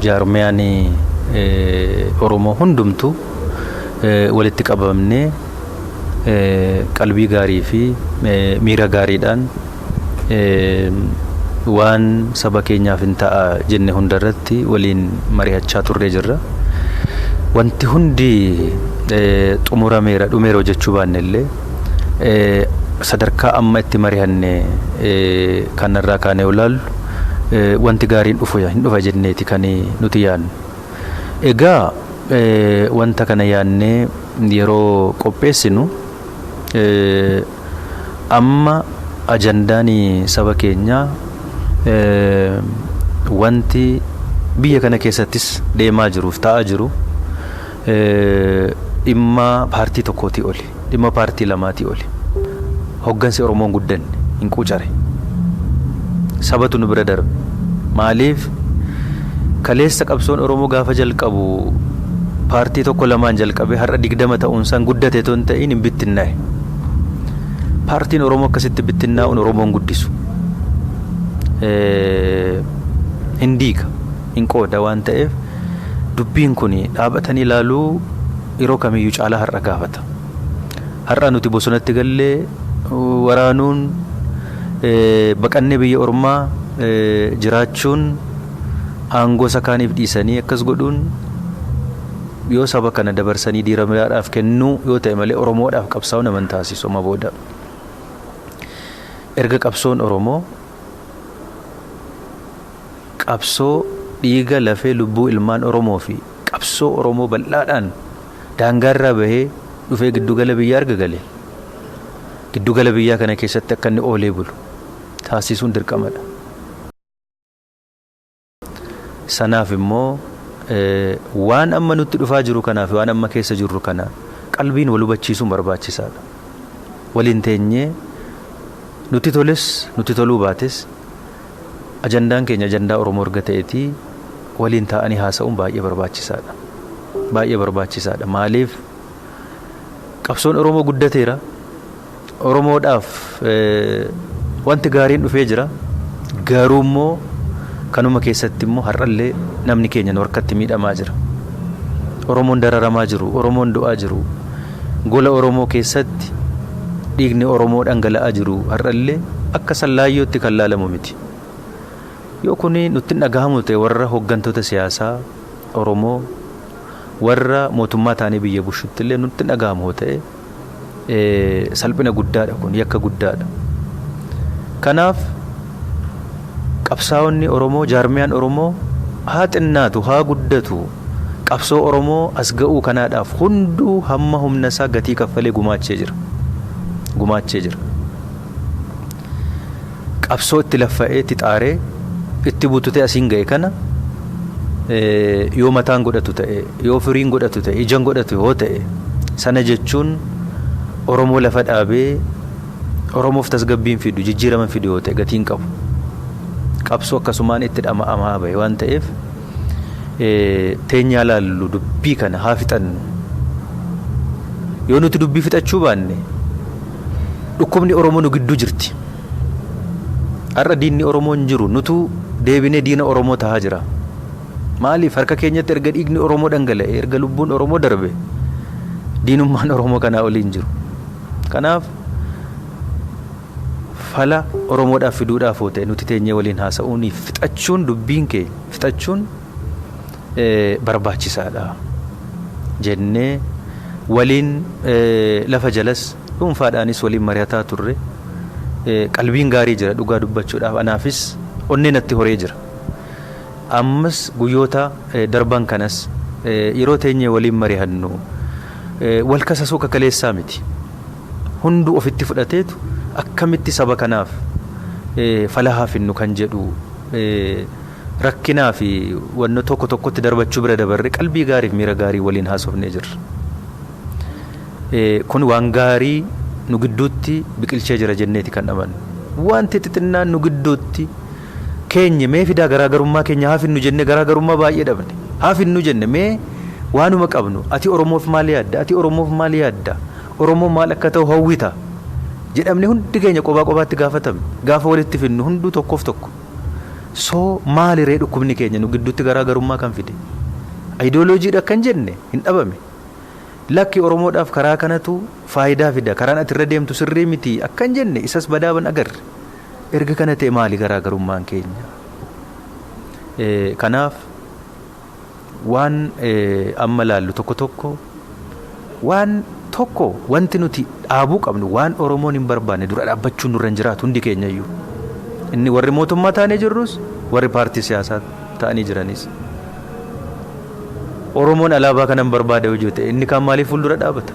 Jaarmiyaan Oromoo hundumtuu walitti qabamnee qalbii gaarii fi miira gaariidhaan waan saba keenyaaf hin ta'a jenne hundarratti waliin mari'achaa turree jirra. Wanti hundi xumurameera, dhumeera jechuu baanne illee, sadarkaa amma itti mari'anne kanarraa kaanee olaallu wanti gaariin dhufu hin dhufa jenneeti kan nuti yaadnu. Egaa wanta kana yaadnee yeroo qopheessinu, amma ajandaan saba keenyaa, wanti biyya kana keessattis deemaa jiruuf ta'aa jiru, dhimma paartii tokkootii oli, dhimma paartii lamaatii oli. Hoggansi Oromoon guddanne hin quucare. Sabatu nu bira darbe. Maaliif? Kaleessa qabsoon Oromoo gaafa jalqabu paartii tokko lamaan jalqabe, har'a 20 ta'uunsaan guddate otoo hin ta'in hin bittinnaa'e. Paartiin Oromoo akkasitti bittinnaa'uun Oromoon guddisu. Hin diiga, hin qooda waan ta'eef, dubbiin kun dhaabatanii ilaaluu yeroo kamiyyuu caalaa har'a gaafata. Har'a nuti bosonatti gallee waraanuun, baqannee biyya ormaa jiraachuun, aangoo isa kaaniif dhiisanii akkas godhuun, yoo saba kana dabarsanii diiramaadhaaf kennuu yoo ta'e malee Oromoodhaaf qabsaa'uu nama hin taasisu amma booda. Erga qabsoon Oromoo qabsoo dhiiga, lafee, lubbuu ilmaan Oromoo fi qabsoo Oromoo bal'aadhaan daangaarraa bahee dhufee giddugala biyyaa erga gale, giddugala biyyaa kana keessatti akka inni oolee bulu taasisuun dirqamadha. Sanaaf immoo waan amma nutti dhufaa jiru kanaaf, waan amma keessa jirru kana qalbiin wal hubachiisuun barbaachisaadha. Waliin teenyee, nutti toles nutti toluu baates, ajandaan keenya ajandaa Oromoo erga ta'eetii waliin taa'anii haasa'uun baay'ee barbaachisaadha. Baay'ee barbaachisaadha. Maaliif? Qabsoon Oromoo guddateera. Oromoodhaaf wanti gaariin dhufee jira. Garuu immoo kanuma keessatti immoo har'allee namni keenya nu harkatti miidhamaa jira. Oromoon dararamaa jiru, Oromoon du'aa jiru. Gola Oromoo keessatti dhiigni Oromoo dhangala'aa jiru har'allee akka sallaayyootti kan laalamu miti. Yoo kuni nutti hin dhagahamu ta'e, warra hooggantoota siyaasaa Oromoo, warra mootummaa ta'anii biyya bushutti illee nutti hin dhagahamu ta'e, salphina guddaadha kun, yakka guddaadha. Kanaaf qabsaa'onni Oromoo, jaarmiyaan Oromoo haa xinnaatu haa guddatu, qabsoo Oromoo as ga'uu kanaadhaaf hunduu hamma humna isaa gatii kaffalee gumaachee jira. Gumaachee jira. Qabsoo itti laffa'ee, itti xaaree, itti bututee asiin ga'e kana yoo mataan godhatu ta'e, yoo firiin godhatu ta'e, ijaan godhatu yoo ta'e, sana jechuun Oromoo lafa dhaabee Oromoof tasgabbiin fidu, jijjiirama fidu yoo ta'e, gatiin qabu. Qabsoo akkasumaan itti dhama'amaa bahe waan ta'eef, teenyaa laallu, dubbii kana haa fixannu. Yoo nuti dubbii fixachuu baanne, dhukkubni Oromoo nu gidduu jirti. Har'a diinni Oromoo hin jiru, nutu deebinee diina Oromoo tahaa jira. Maaliif? Harka keenyatti erga dhiigni Oromoo dhangala'e, erga lubbuun Oromoo darbe, diinummaan Oromoo kanaa olii hin jiru. Kanaaf fala Oromoodhaaf fiduudhaaf yoo ta'e, nuti teenyee waliin haasa'uun, fixachuun, dubbiin keenya fixachuun barbaachisaadha jennee waliin lafa jalas dhuunfaadhaanis waliin mari'ataa turre. Qalbiin gaarii jira, dhugaa dubbachuudhaaf anaafis onnee natti horee jira. Ammas guyyoota darban kanas yeroo teenyee waliin mari'annu wal kasasuu kakaleessaa miti. Hunduu ofitti fudhateetu akkamitti saba kanaaf fala haa finnu kan jedhu, rakkinaa fi wanno tokko tokkotti darbachuu bira dabarre qalbii gaariif miira gaarii waliin haasofnee jirra. Kun waan gaarii nu gidduutti biqilchee jira jenneeti kan amannu. Wanti xixinnaan nu gidduutti keenye mee fidaa, garaagarummaa keenya haa finnu jenne, garaagarummaa baay'ee dhabne. Haa finnu jenne, mee waanuma qabnu, ati Oromoof maal yaadda? Ati Oromoof maal yaadda? Oromoo maal akka ta'u hawwita? Jedhamne hundi keenya qobaa qobaatti gaafatamne. Gaafa walitti finnu hunduu tokkoof tokko. Soo maaliree dhukkubni keenya nu gidduutti garaagarummaa kan fide? Ayidooloojiidha kan jenne hin dhabame. Lakki, Oromoodhaaf karaa kanatu faayidaa fida, karaan ati irra deemtu sirrii miti akkan jenne isas badaaban agarre. Erga kana ta'e maali garaagarummaan keenya? Kanaaf waan amma laallu tokko tokko, waan tokko wanti nuti dhaabuu qabnu, waan Oromoon hin barbaanne dura dhaabbachuun nurra hin jiraatu hundi keenya iyyuu. Inni warri mootummaa ta'anii jirrus, warri paartii siyaasaa ta'anii jiranis. Oromoon alaabaa kana hin barbaada yoo ta'e, inni kaan maaliif fuuldura dhaabata?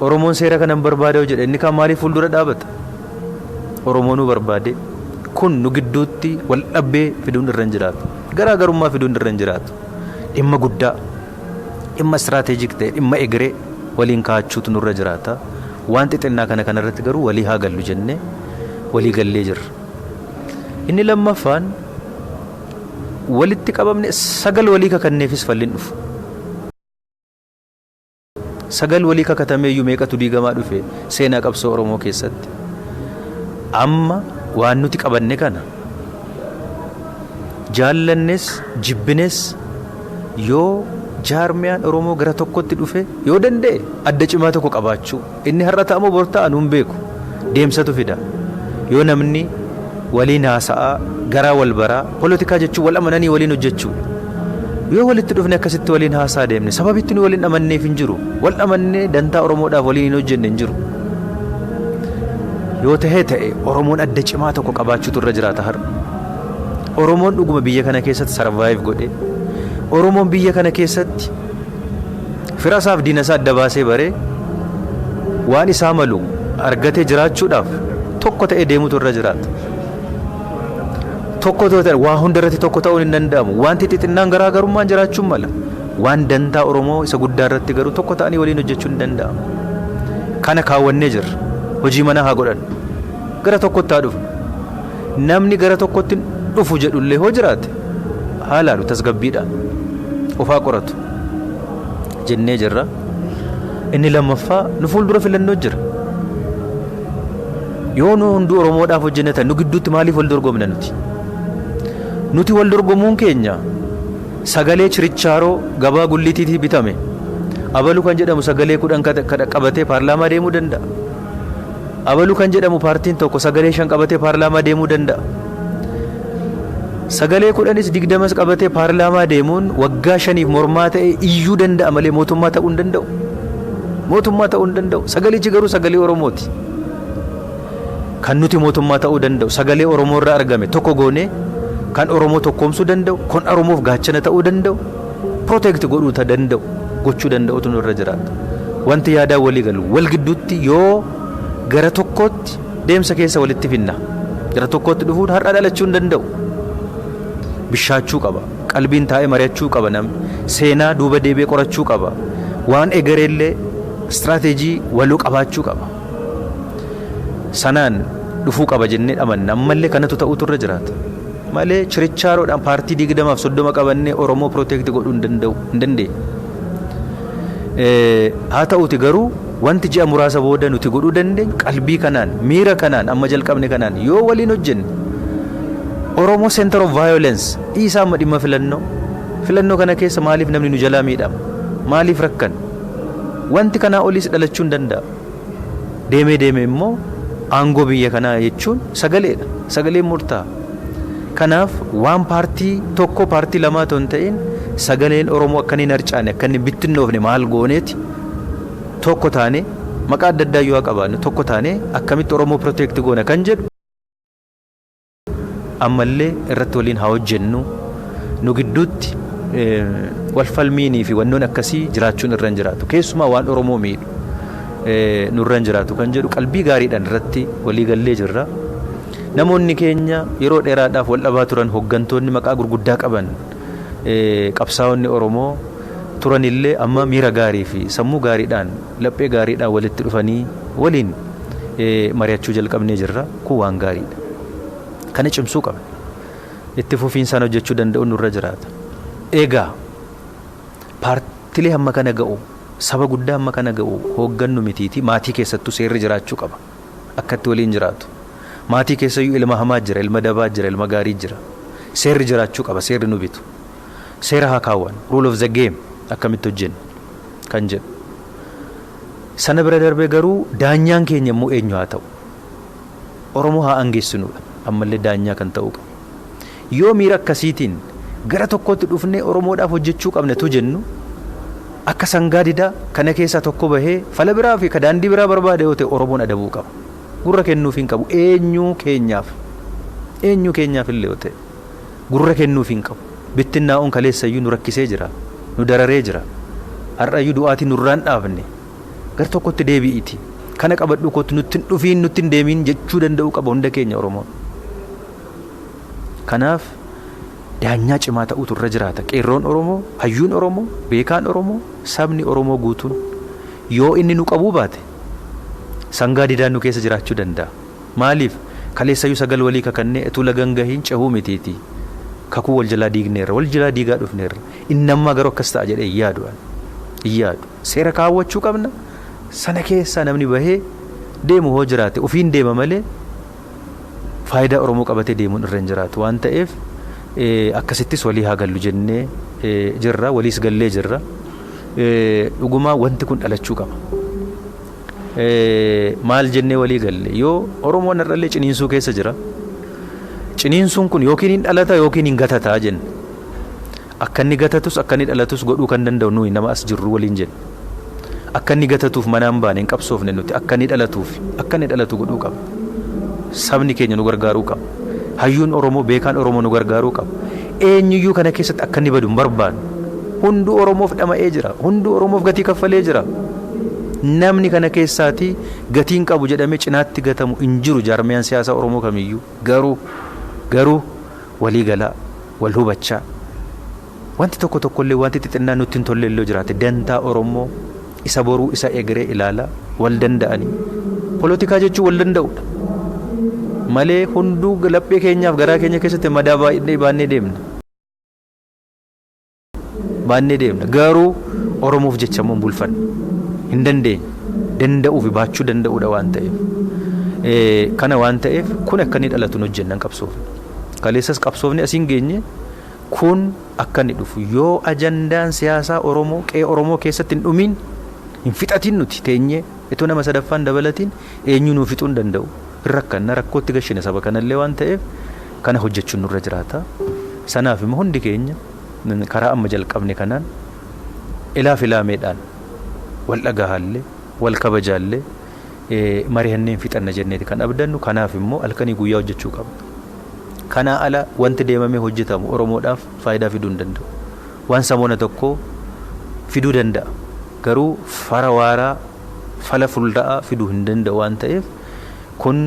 Oromoon seera kana hin barbaada yoo jedhe, inni kaan maaliif fuuldura dhaabata? Oromoonuu barbaade kun nu gidduutti wal dhabbee fiduun irra hin jiraatu. Garaagarummaa fiduun irra hin jiraatu. Dhimma guddaa, dhimma strategic ta'e, dhimma egeree waliin kaa'achuutu nurra jiraata. Waan xixinnaa kana kanarratti garuu walii haa gallu jennee walii gallee jirra. Inni lammaffaan, walitti qabamne sagal walii kakanneefis falliin dhufu. Sagal walii kakatameeyyuu meeqatu diigamaa dhufe seenaa qabsoo Oromoo keessatti. Amma waan nuti qabanne kana jaallannes jibbines, yoo jaarmiyaan Oromoo gara tokkotti dhufe yoo danda'e adda cimaa tokko qabaachuu, inni har'a ta'amoo bor ta'a nuun beeku, deemsatu fida. Yoo namni waliin haasa'aa garaa wal baraa, polotikaa jechuun wal amananii waliin hojjechuudha. Yoo walitti dhufne akkasitti waliin haasaa deemne, sababitti nu waliin amanneef hin jiru. Wal amannee dantaa Oromoodhaaf waliin hin hojjenne hin jiru. Yoo tahee ta'e, Oromoon adda cimaa tokko qabaachuutu irra jiraata har'a. Oromoon dhuguma biyya kana keessatti survive godhe, Oromoon biyya kana keessatti fira isaaf diina isaa adda baasee baree waan isaa malu argatee jiraachuudhaaf tokko ta'ee deemutu irra jiraata. Tokko ta'e waa hunda irratti tokko ta'uun hin danda'amu. Wanti xixinnaan garaagarummaan jiraachuun mala. Waan dantaa Oromoo isa guddaa irratti garuu tokko ta'anii waliin hojjechuun hin danda'amu. Kana kaawwannee jirra. Hojii manaa haa godhannu. Gara tokkotti haa dhufnu. Namni gara tokkotti dhufu jedhullee hoo jiraate haa laalu, tasgabbiidhaan ofaa qoratu jennee jirra. Inni lammaffaa, nu fuuldura filannoo jira. Yoo nu hunduu Oromoodhaaf hojjenne ta'e, nu gidduutti maaliif wal dorgomna nuti? Nuti wal dorgomuun keenya sagalee chirichaaroo gabaa gullitiitii bitame. Abalu kan jedhamu sagalee 10 qabatee paarlaamaa deemuu danda'a. Abalu kan jedhamu paartiin tokko sagalee 5 qabatee paarlaamaa deemuu danda'a. Sagalee 10s 20s qabatee paarlaamaa deemuun waggaa 5f mormaa ta'e iyyuu danda'a malee mootummaa ta'uu hin danda'u. Mootummaa ta'uu hin danda'u. Sagalichi garuu sagalee Oromooti. Kan nuti mootummaa ta'uu danda'u sagalee Oromoo irraa argame tokko goonee, kan Oromoo tokkoomsuu danda'u, kan Oromoof gaachana ta'uu danda'u, protect godhuu ta danda'u, gochuu danda'utu nurra jiraata. Wanti yaadaan walii galu wal gidduutti yoo gara tokkootti deemsa keessa walitti finna. Gara tokkootti dhufuun har'a dhalachuu hin danda'u. Bishaachuu qaba. Qalbiin taa'ee mari'achuu qaba namni. Seenaa duuba deebi'ee qorachuu qaba. Waan egereellee istiraateejii waloo qabaachuu qaba. Sanaan dhufuu qaba jennee amanna. Ammallee kanatu ta'utu irra jiraata. Malee chirichaaroodhaan paartii 20f 30 qabannee Oromoo protect godhuu hin danda'u, hin dandeenye. Haa ta'uti garuu, wanti ji'a muraasa booda nuti godhuu dandeenyu, qalbii kanaan, miira kanaan, amma jalqabne kanaan yoo waliin hojjenne, Oromoo center of violence dhiisaa, amma dhimma filannoo kana keessa maaliif namni nu jalaa miidhama? Maaliif rakkan? Wanti kanaa oliis dhalachuu hin danda'a. Deemee deemee immoo aangoo biyya kanaa jechuun sagaleedha. Sagaleen murtaa'a. Kanaaf waan paartii tokko, paartii lamaa otoo hin ta'in, sagaleen Oromoo akka inni hin harcaane, akka inni hin bittinnoofne maal gooneeti tokko taane, maqaa adda addaa yoo qabaannu, tokko taane akkamitti Oromoo protect goona kan jedhu ammallee irratti waliin haa hojjennu. Nu gidduutti wal falmiinii fi wannoon akkasii jiraachuun irra hin jiraatu. Keessumaa waan Oromoo miidhu nurra hin jiraatu kan jedhu qalbii gaariidhaan irratti walii gallee jirra. Namoonni keenya yeroo dheeraadhaaf wal dhabaa turan, hooggantoonni maqaa gurguddaa qaban, qabsaa'onni Oromoo turanillee, amma miira gaarii fi sammuu gaariidhaan, laphee gaariidhaan walitti dhufanii waliin mari'achuu jalqabnee jirra. Kun waan gaariidha. Kana cimsuu qabna. Itti fufiinsaan hojjechuu danda'u nurra jiraata. Egaa paartilee hamma kana ga'u, saba guddaa hamma kana ga'u hooggannu mitiiti, maatii keessattuu seerri jiraachuu qaba. Akkatti waliin jiraatu. Maatii keessayyuu ilma hamaa jira, ilma dabaa jira, ilma gaarii jira. Seerri jiraachuu qaba, seerri nu bitu. Seera haa kaawwan, rule of the game akkamitti hojjennu kan jedhu. Sana bira darbee garuu daanyaan keenya immoo eenyu haa ta'u? Oromoo haa aangeessinuudha. Ammallee daanyaa kan ta'uu qabu. Yoo miira akkasiitiin gara tokkotti dhufnee Oromoodhaaf hojjechuu qabna tu jennu, akka sangaa didaa kana keessaa tokko bahee fala biraa fi ka daandii biraa barbaade yoo ta'e, Oromoon adabuu qaba. Gurra kennuuf hin qabu, eenyuu keenyaaf. Eenyuu keenyaaf illee yoo ta'e gurra kennuuf hin qabu. Bittinnaa'uun kaleessayyuu nu rakkisee jira. Nu dararee jira. Har'ayyuu du'aatii nurraan dhaabne. Gara tokkotti deebi'iiti. Kana qabadhu kootu, nutti hin dhufiin, nutti hin deemiin jechuu danda'uu qaba hunda keenya Oromoon. Kanaaf daanyaa cimaa ta'utu irra jiraata. Qeerroon Oromoo, hayyuun Oromoo, beekaan Oromoo, sabni Oromoo guutuun yoo inni nu qabuu baate, sangaa didaan nu keessa jiraachuu danda'a. Maaliif? Kaleessayyuu sagal walii kakannee utuu lagan gahiin cehuu mitiiti. Kakuu wal jalaa diigneerra, wal jalaa diigaa dhufneerra. Inni ammaa garuu akkas ta'a jedhee hin yaadu. Hin yaadu. Seera kaawwachuu qabna. Sana keessaa namni bahee deemu hoo jiraate, ofiin deema malee faayidaa Oromoo qabatee deemuun irra hin jiraatu waan ta'eef, akkasittis walii haa gallu jennee jirra, waliis gallee jirra. Dhugumaa wanti kun dhalachuu qaba. Maal jennee walii galle? Yoo Oromoon har'allee ciniinsuu keessa jira. Ciniinsuun kun yookiin hin dhalata yookiin hin gatataa jenne. Akka inni gatatus akka inni dhalatus godhuu kan danda'u nuyi nama as jirru waliin jenne. Akka inni gatatuuf manaan baane, hin qabsoofne nuti, akka inni dhalatuuf, akka inni dhalatu godhuu qaba. Sabni keenya nu gargaaruu qaba. Hayyuun Oromoo, beekaan Oromoo nu gargaaruu qaba. Eenyuyyuu kana keessatti akka inni badu hin barbaannu. Hunduu Oromoof dhama'ee jira. Hunduu Oromoof gatii kaffalee jira. Namni kana keessaatii gatiin qabu jedhamee cinaatti gatamu hin jiru, jaarmiyaan siyaasaa Oromoo kamiyyuu. Garuu walii galaa, wal hubachaa, wanti tokko tokkollee, wanti xixinnaan nutti hin tolle illee jiraate, dantaa Oromoo isa boruu, isa egeree ilaalaa wal danda'anii. Polotikaa jechuun wal danda'udha. Malee hunduu laphee keenyaaf garaa keenya keessatti madaa baay'ee baannee deemna. Baannee deemna. Garuu Oromoof jecha immoo hin bulfanne. Hin dandeenye. Danda'uu fi baachuu danda'uudha waan ta'eef. Kana waan ta'eef kun akka inni dhalatu hojjennan qabsoofne. Kaleessas qabsoofne asiin geenye. Kun akka inni dhufu, yoo ajandaan siyaasaa Oromoo qe'ee Oromoo keessatti hin dhumiin, hin fixatin, nuti teenyee itoo nama sadaffaan dabalatiin eenyu nuu fixuu hin danda'u. Hin rakkanna, rakkootti gashina saba kanallee waan ta'eef, kana hojjechuun nurra jiraata. Sanaaf immoo hundi keenya karaa amma jalqabne kanaan ilaa filaameedhaan wal dhagahaallee, wal kabajaallee, mari'anneen fixanna jenneeti kan abdannu. Kanaaf immoo halkanii guyyaa hojjechuu qabna. Kanaa ala wanti deemamee hojjetamu Oromoodhaaf faayidaa fiduu hin danda'u. Waan samoona tokko fiduu danda'a. Garuu fara waaraa, fala fulda'aa fiduu hin danda'u waan ta'eef, kun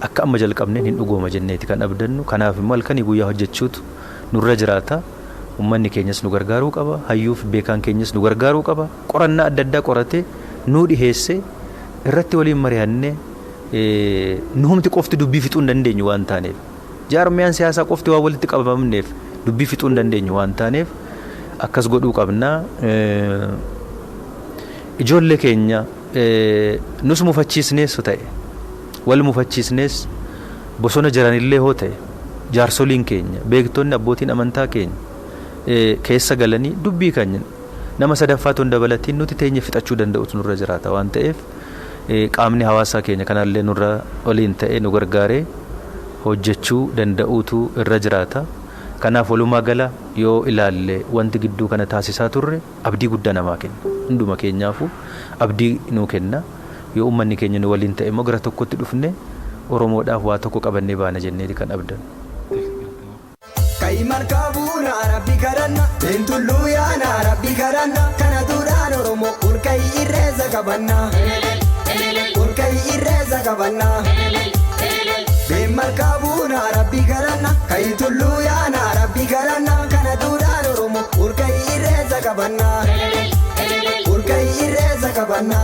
akka amma jalqabneen hin dhugooma jenneeti kan abdannu. Kanaaf immoo halkanii guyyaa hojjechuutu nurra jiraata. Uummanni keenyas nu gargaaruu qaba. Hayyuuf beekaan keenyas nu gargaaruu qaba. Qorannaa adda addaa qoratee nuu dhiheessee irratti waliin mari'annee, nu humti qofti dubbii fixuu hin dandeenyu waan taaneef. Jaarmiyaan siyaasaa qofti waan walitti qabamneef dubbii fixuu hin dandeenyu waan taaneef, akkas godhuu qabna. Ijoollee keenya nus mufachiisnees ta'e, wal mufachiisnees, bosona jiranillee hoo ta'e, jaarsoliin keenya, beektonni, abbootiin amantaa keenya keessa galanii dubbii keenya nama sadaffaatu hin dabalatiin nuti teenya fixachuu danda'utu nurra jiraata waan ta'eef, qaamni hawaasaa keenya kanallee nurra waliin ta'ee nu gargaaree hojjechuu danda'uutu irra jiraata. Kanaaf walumaa gala yoo ilaalle, wanti gidduu kana taasisaa turre abdii guddaa namaa kenna. Hunduma keenyaafuu abdii nuu kenna. Yoo uummanni keenya nu waliin ta'e immoo gara tokkotti dhufne Oromoodhaaf waa tokko qabannee baana jenneeti kan abdannu. Ka'i malkaa buunaa, Rabbi kadhanna, Beentulluu yaanaa, Rabbi kadhanna, kana duudhaan Oromoo, ol ka'i, irreessa qabanna. Ol ka'i, irreessa qabanna. Been malkaa buunaa, Rabbi kadhanna, ka'i tulluu yaanaa, Rabbi kadhanna, kana duudhaan Oromoo, ol ka'i, irreessa qabanna. Ol ka'i, irreessa qabanna.